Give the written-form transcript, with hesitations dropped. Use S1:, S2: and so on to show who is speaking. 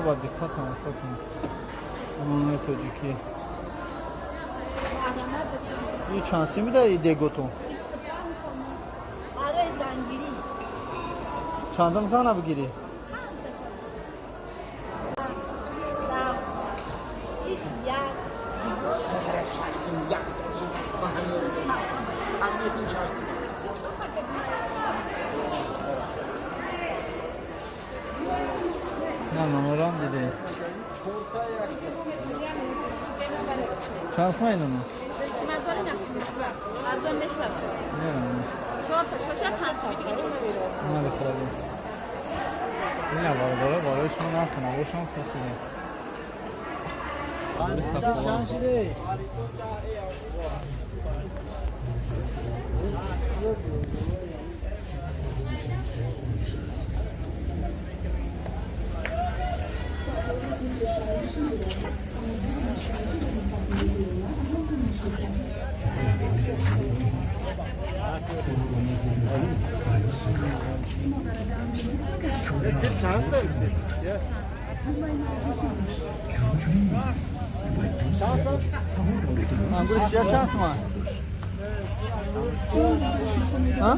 S1: Ба диққат тамошо кунед. Нонои тоҷикӣ. И чанд сим мида деготон?
S2: Барои зангирӣ.
S1: Чандам зана бигирӣ? На, нонорам диде. Чанд сум иноно?
S2: Арзон мешавад. Чор та шаша панҷ сум дига.
S1: Мали хӯрдем. Ина бародаро, барои шумо нархи навошам пурсидем. Чанд шиде? Ангури сия чанд суман? А?